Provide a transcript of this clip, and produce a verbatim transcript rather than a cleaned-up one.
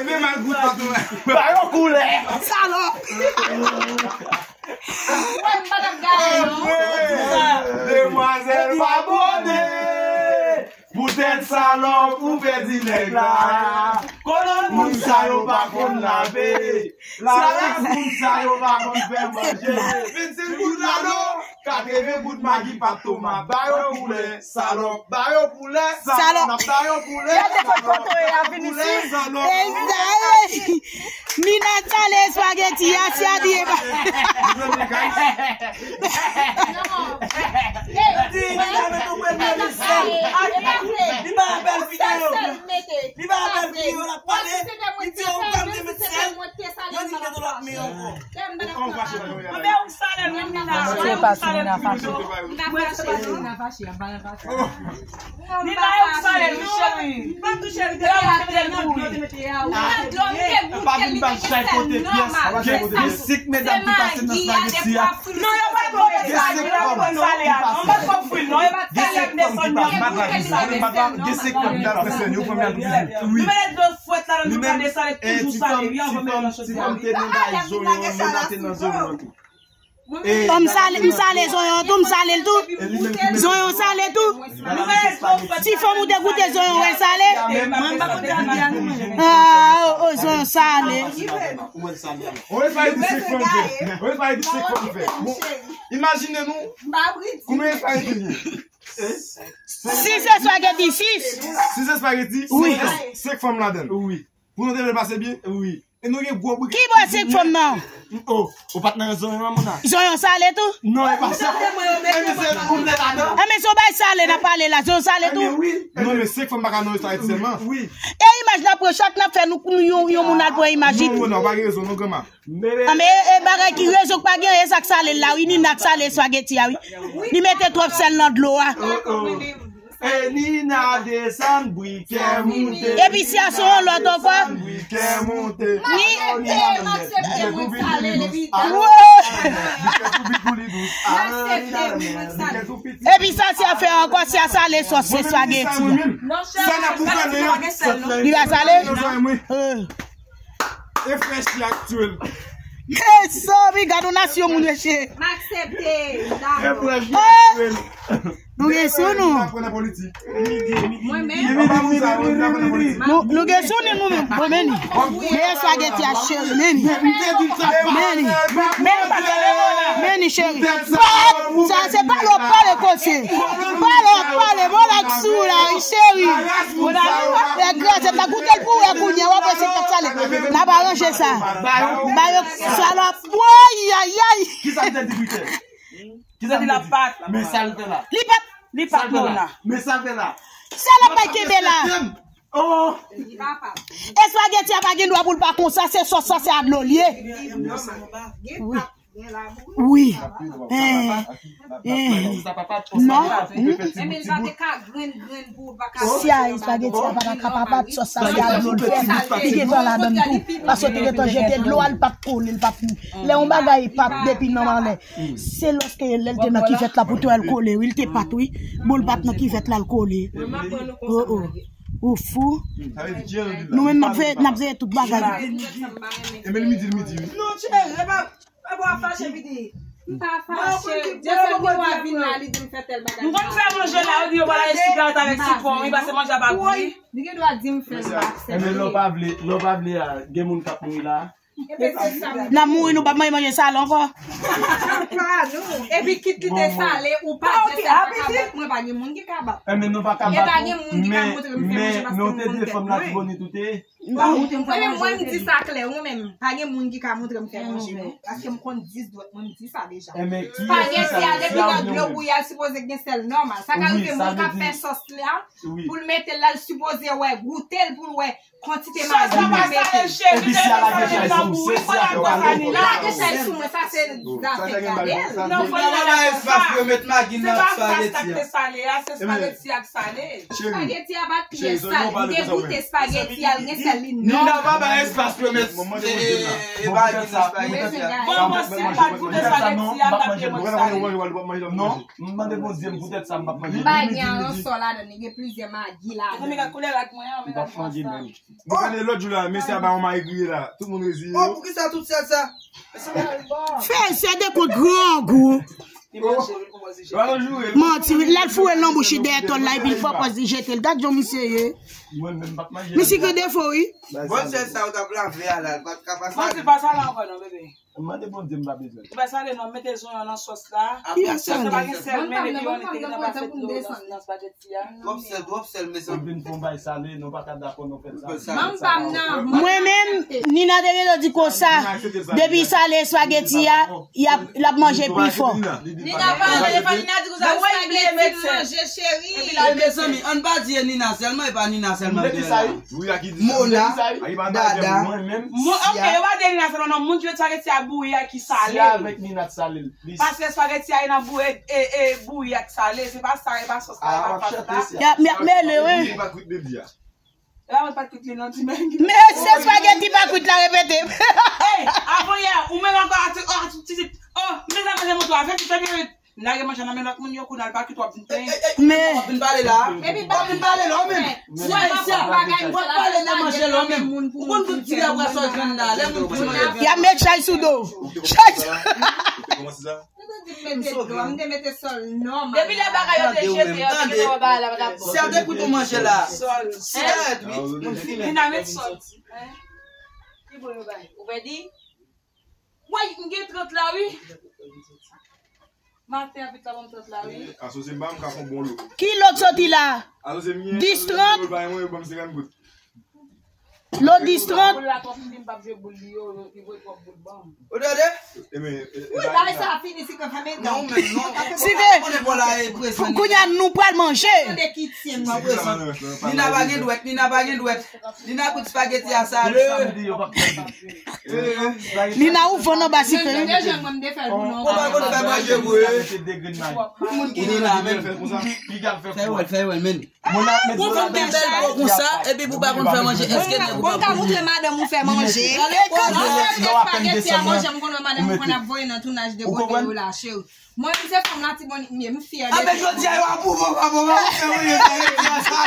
Leve mal gout patou. Ba yo koulè. Salòp. Demwazèl pa bone. Poutèt salòp ou pèdi nèg la. Kolòn moun sa yo pa konn lave. Lavi moun sa yo pa konn fè manje. Vennsenk goud lalo, katreven goud magi pat tomat. Ba yo koulè, salòp. Ba yo koulè, salòp. N ap ba yo koulè, salòp. Ba yo koulè, salòp. Mina salé espageti, a si a di e ba. Di Nina met yon bwèt nan li sèl. Li pa bèl videyo. Li pa bèl videyo, l ap pale. Li di yon granm te met sèl. Yo di met yon lòt men ankò. Anben ou salé l menm Nina. Mwen se pa si Nina fache. Nina e ou salé l wi cheri. Pa touche l. Depi w ap mete nan dlo te mete a ou. Pa vin ba chay pote pyès. Gen, gen senk medam ki pase nan espageti a. Non, yo pa t konn salé a non. Yo pa t konn fri l non. Yo pa t salé ak desann nan. Gen senk fanm ki pase nan espageti a. Nou mete dlo fwèt ladan nou pa desann toujou salé. Wi, anvan men nan chòdyè. Ti fanm te nan bay zonyon, Nina te nan zonyon tou. Bon, m salé, m salé zonyon tou, m salé l tou. Zonyon salé tou. Ti fanm ou te goute zonyon wè l salé. Ah, oh, oh, zonyon salé. Ou wè l salé. Ou wè l salé di senk fanm fè. Ou wè l salé di senk fanm fè. Bon, imajine nou. Konbyen espageti li ye? Sis espageti, sis. Sis espageti, wi. Senk fanm ladan l. Wi. Pou nou te vle pase byen? Wi. E nou gen gwo bri. Ki bò senk fanm nan? Oh, ou pa t nan zonyon an, mona? Zonyon salé tou? Non, e pa sa. E men se ou te ladan. E men se yon bagay salé n ap pale la, zonyon salé tou? Non, men senk fanm pa ka nan restoran sèlman. Wi. E imaj n ap pran chak n ap fè nou, nou yon, yon moun al pran imaj li. Non, mona, ou pa gen rezon non, granma. Anben, e, e bagay ki rezon k pa gen, e sa k salé l la, wi, Nina k salé espageti a, wi. Li mete twòp sèl nan dlo a. E Nina desann, brikè moute. Epi si a se yon lòt ankò. Brikè moute. Ni. Epi sa se afè ankò, si a salé sòs se espageti. Li pa salé? E frèchi aktyèl. Hey, Sobi, gad yon nasyon moun mesye. M aksepte. E frèchi aktyèl. Nou gen sou nou. Nou, nou gen sou nou, nou menm. Bon, men ni. Men espageti a cheri, men ni. Men ni. Men ni, cheri. Sa se pale w ap pale kòse. Pale w ap pale, bon lak sou la, wi, cheri. Lè grase, ta goute l pou wè kounye a, w ap wè se tèt salé. N ap aranje sa. Ba yo salòp. Woy, ay, ay. Kisa ki te di Brikè? Kisa ki te di? Men sa l fè la. Li pa t, li pa t, mona. Men sa l fè la. Salòp bay kenbe la. Oh. Espageti a pa gen dwa pou l pa konsa, se sòs sa, se a dlo l ye. Wi. Wi. Eh, eh. Non. Si a espageti a pa ta ka papa, sòs sa, se a dlo l fè. Li gentan ladan tou. Paske te gentan jete dlo a, li pa t kole, li pa t. Lè yon bagay pa t depi nan malè. Se lòske lè l te nan kivèt la pou te wè l kole, wi, l te pa t, wi. Bon, l pa t nan kivèt la, l kole. Oh, oh. Ou fou. Nou menm n ap veye, n ap veye tout bagay. E men midi, midi, wi. Non, cheri, e pa, e pa w ap fache, pitit. M pa fache. Desann ki w a vin la, li di m fè tèl bagay. M konn fè manje la, yo di yo pral al sigaret avèk sitwon, wi, paske manje a pa gou, wi. Li gen dwa di m fè l, m pa aksepte. E men lè w pa vle, lè w pa vle a, gen moun k ap mouri la. N ap mouri, nou p ap manje manje salé ankò. Pa nou. Epi kit li te salé, ou pa di se pa ka bat mwen, pa gen moun ki ka bat. E men nou pa ka bat ou. E pa gen moun ki ka montre m fè manje paske m konn tèt mwen. Mwen menm, mwen m di sa klè, ou menm, pa gen moun ki ka montre m fè manje non. Paske m konn dis dwèt mwen, m di sa deja. Espageti a depi nan dlo bouyi a, l sipoze gen sèl nòmal. Sa ka rive moun k ap fè sòs la, pou l mete l la, l sipoze wè, goute l pou l wè kantite magi li mete. Epi si a lage chay sou Wi, fò l al bwè sa, Nina. Lage chèz sou mwen, sa se zafè gade l. Non, fò l al bwè sa. Se pa sa k te sale a, se espageti a k sale. Espageti a pa t pyès sal. Li degoute espageti a, l gen sèl li non. Nina pa bay espas pou yo met e, e, e, bagay nan espageti a. Bon, bon, si m pa t goute espageti a, m t ap gen mwen sale. Non, m mande Bondye m poutèt sa m p ap manje. Bagay gen yon sò ladan, li gen plizyè magi ladan. Mwen ka koulè rad mwen an, men rad mwen sa. Mwen gade lòt jou la, mesye a bay yon mari griye la. Tout moun reziye yo. Oh, poukisa tout sèl sa? Fè se de kout grangou. Manti, wi. Lè l foure l nan bouch li dèyè tòl la, epi l fè pòz li jete l. Gad jan misye ye. Misye gen defo, wi. Bon, sèl sa ou t ap lave a la, l pa t ka pase. Manti, pa sa la ankò non, bebe. Mande Bondye m pa bezwen. Ou pa sale non, mete zonyon nan sòs la. Ki a sale? Sòs la pa gen sèl, men epi yon nèg te gentan pase dlo nan, nan espageti a. Twòp sèl, twòp sèl, mezanmi. Ou vin fè yon bagay sale, nou pa ka dakò nou fè sa. Manm pa m nan. Mwen menm, Nina te gentan di konsa, depi sale espageti a, y ap, l ap manje pi fò. Nina pa nan telefòn, Nina di konsa, espageti m manje, cheri. Epi la, mezanmi, ann pa di e Nina sèlman, e pa Nina sèlman. Mona, Dada. Mwen, ok, yo pa di e Nina sèlman, non, moun ki met espageti a bouyi a ki sale. Paske espageti a nan bouyi, e, e, bouyi ak sale, se pa sa, e pa sòs la, e pa fas la. Y ap, y ap mele, wi. Li pa kwit depi a. E pa mwen pa kwit li non, ti men. Men se espageti pa kwit la, repete. Ey, avan yè, ou menm ankò, ati, oh, ati, ti, ti, oh, mezanmi, se mouton a, vennsis minit. M lage manje nan men lòt moun yo, kounye a l pa kwit, w ap vin plenyen. Men. W ap vin pale la. Epi w ap vin pale la, ou menm. Ti Ayisyen, w ap pale de manje la, ou menm. Ou konn tout ti apre sa w jwenn la, lè moun fin manje. Y ap met chay sou do. Chay sou. Ou te kòmanse sa? Ou te di m mete dlo, m te mete sòl nòmal. Depi lè bagay yo te jete, yo te gentan wè bagay la pa t ap bon. Si a te kout ou manje la. Sòl. Sigarèt, wi. Moun fimen. Li nan met sòl. Ki bon yo bay? Ou pèdi? Woy, m gen trant la, wi. Maten an, vit la, ban m trant la, wi. Asosye m pa, m ka fè yon bon lo. Ki lo k soti la? Asosye m gen, dis trant? Asosye m gen, ban m senkant goud. Lo dis trant? Boul la twòp fini, m p ap jwe boul li yo, yo, li voye twòp boul ban m. Ou tande? Wi, bagay sa fini, si kan fèmen dan. Non, men non. Si de, kounye a nou pral manje. Tande ki tyen m. Nina pa gen dwèt, Nina pa gen dwèt. Nina kout espageti a sale. Nina ou vann anba sifen. Ou pa konn fè manje vre. Moun ki Nina menm. Fè wèl, fè wèl, men. Ou konn fè bèl po konsa, epi pou pa konn fè manje, èske nèg ou pa konn manje? Mwen ka montre madanm ou fè manje. Espageti a manje, m konn wè madanm ou konn ap voye nan tounaj de kote yo la, cheri. Mwen, m se fanm Latibonit m ye, m fyè de. Abe, jodi a, yo ap ouvè, papa, papa, fè mwen, yo, fè mwen, sa,